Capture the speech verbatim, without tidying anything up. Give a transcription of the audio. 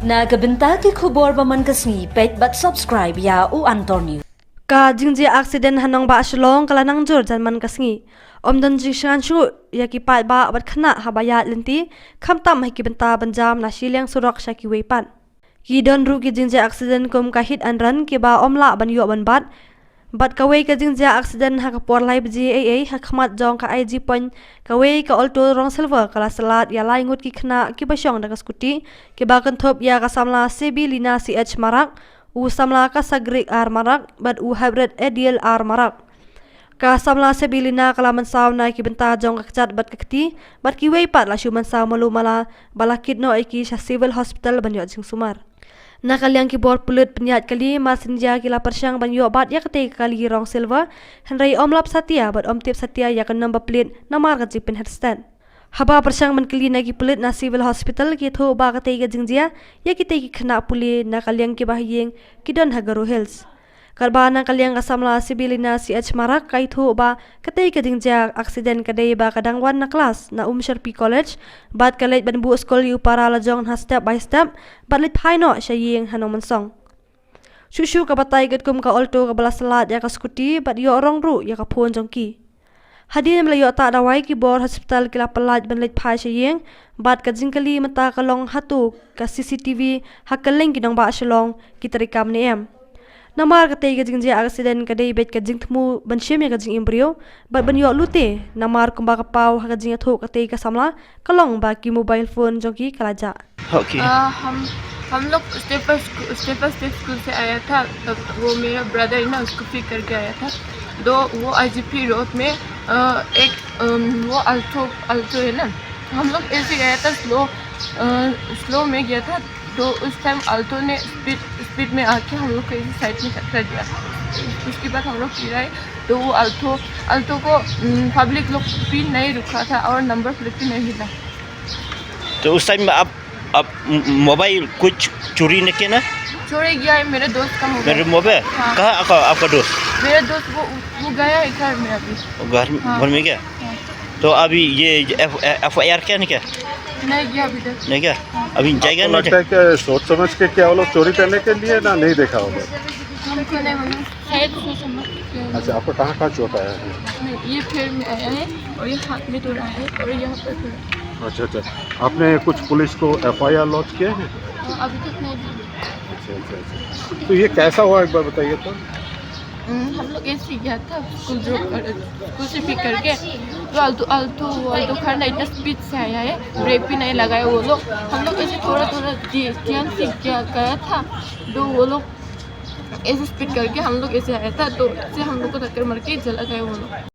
Na ka bynta ki khubor ba man ka sngi, peit bad subscribe ïa u Antonio. Ka jingjia accident ha nongbah Shillong ka la nang jur jan man ka sngi. Ym don jingsngew shuh ïa ki paidbah bad khynnah haba ïaid lynti, khamtam ha ki bynta ban jam na shiliang surok sha kiwei pat. Ki don ruh ki jingjia accident kum ka hit and run kiba ym lah ban ïoh ban bat. Bad kawei ka jingjia accident ha ka por lai baje eiei ha khmat jong ka I G Point, kawei ka Alto rong silver ka la slat ïa lai ngut ki khynnah kiba shong da ka scooty, kiba kynthup ïa ka samla Sebilina C H Marak, u samla Kasagrik R Marak bad u Hybrid Adiel R Marak. Ka samla Sebilina ka la mynsaw na ki bynta jong ka kjat bad ka kti, bad kiwei pat la shu mynsaw malu mala, ba la kit noh ïa ki sha Civil Hospital ban ïoh jingsumar. Na ka liang ki bor pulit pynïaid kali, mar sien jia ki la pyrshang ban ïoh bat ïa katei ka kali rong silver, hynrei ym lap satia bad ym tip satia ïa ka number plate namar ka jingpynher stet. Haba pyrshang ban kylli na ki pulit na Civil Hospital, ki ïathuh ba katei ka jingjia ïa kitei ki khynnah pule na ka liang kiba ha ïing, ki don ha Garo Hills. Katba na ka liang ka samla Sebilina C H Marak ka ïathuh ba katei ka jingjia accident ka dei ba ka dang wan na klas na Umshyrpi College, bad ka leit ban buh skul ïa u para la jong ha step by step, bad leit phai noh sha ïing ha Nongmynsong. Shuh shuh ka batai katkum ka Alto kaba la slat ïa ka scooty bad ïoh rong ruh ïa ka phone jong ki. Hadien ba la ïoh tah dawai, ki bor hospital ki la pyllait ban leit phai sha ïing, bad ka jingkylli mynta ka long hato ka C C T V ha kylleng ki nongbah Shillong ki treikam ne em. Namar katei ka jingjia accident ka dei beit ka jingthmu ban shim ïa ka jingim briew, bad ban ïoh lute, namar kumba ka paw ha ka jingïathuh katei ka samla, ka long ba ki mobile phone jong ki ka la jah. Okay. आ, हम हम लोग स्टेपर स्कू- स्टेपर स्टेप स्कूल से आया था। तब वो मेरा ब्रदर है ना, उसको पिक करके आया था। तो वो आईजीपी रोड में, आ, एक, अम, वो अल्टो अल्टो है ना, हम लोग ऐसे गया था, स्लो स्लो में गया था। तो उस टाइम अल्टो ने स्पीड स्पीड में आके हम लोग को ऐसे साइड में टकरा दिया। उसके बाद हम लोग गिराए, तो वो अल्टो अल्टो को, अम, पब्लिक लोग भी नहीं रुका था और नंबर प्लेट भी नहीं हिला। तो उस टाइम आप आप म- मोबाइल कुछ चोरी नहीं किया ना? चोरी किया है मेरे दोस्त का मोबाइल। मेरे मोबाइल? हाँ। कहाँ आपका, आपका दोस्त? मेरे दोस्त वो वो गया है घर में अभी। वो घर हाँ। घर में क्या? हाँ। तो अभी ये एफ आई आर क्या नहीं क्या? नहीं किया अभी तक। नहीं क्या? अभी जाएगा आपको नहीं? लगता है कि सोच समझ के क्या वो लोग चोरी करने के लिए ना नहीं देखा होगा? हमको नहीं मालूम, शायद सोच समझ के। अच्छा, आपको कहाँ कहाँ चोट आया है? नहीं, ये पैर में आया है और ये हाथ में थोड़ा है और यहाँ पर थोड़ा। अच्छा अच्छा, आपने कुछ पुलिस को एफआईआर लॉन्च किया है? अभी तक नहीं किया। अच्छा अच्छा अच्छा, तो ये कैसा हुआ, एक बार बताइए तो। हम्म, हम लोग ऐसे गया था स्कूल ड्रॉप कर, स्कूल से पिक करके, तो अल्टो अल्टो अल्टो कार ना इतना स्पीड से आया है, ब्रेक भी नहीं लगाया वो लोग। हम लोग ऐसे थोड़ा थोड़ा ध्यान से क्या गया था, तो वो लोग ऐसे स्पीड करके हम लोग ऐसे आया था, तो इससे हम लोग को टक्कर मार के चला गया वो लोग।